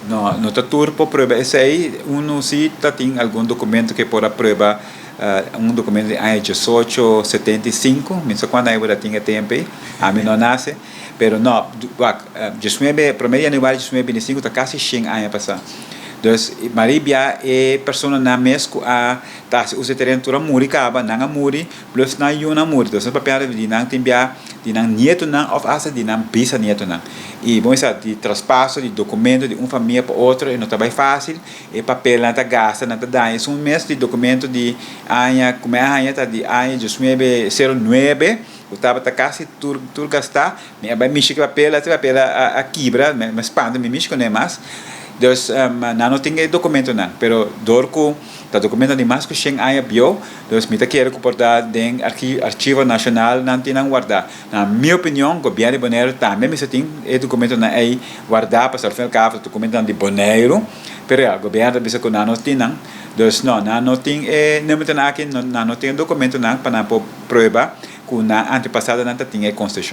No, no ta tur por prueba esei. Uno si ta tin algun documento cu por a prueba, un documento di aña 1875, mi sa cuando ey tin e tempo ey, ami no nace, pero no, wak, 19, 1 di januari di 1925 ta casi 100 aña pasa. Dus, maribia e persona na mes ku a ta usa tereno tur a muri caba, nan a muri, plus nan yiu a muri. Dus papia di nan tin bia di nan nieto nan of hasta di nan bisnieto nan. Y bon, esey di traspaso di documento di un famia pa otro e no ta bay facil, e papel nan ta gasta, nan ta daña. E un mes di documento di aña, como e aña ta di aña 1909, e tabata casi tur gasta, mi a bay mishi cu papel, e papel a kibra, mi spanta, mi mishi cu mas. Dus nan no tin e documento nan, pero dor cu ta documento di mas cu 100 aña bieu, dus mi ta kere cu por ta den Archivo Nacional nan tin nan warda. Na mi opinion, gobierno di Bonaire tambe mester tin e documento nan ey warda, pa al fin y al cabo documento di Bonaire, pero ja, gobierno bisa cu nan no tin nan. Dus no, nan no tin e number aki, nan no tin documento nan pa nan por prueba cu nan antepasado nan tin e concesion.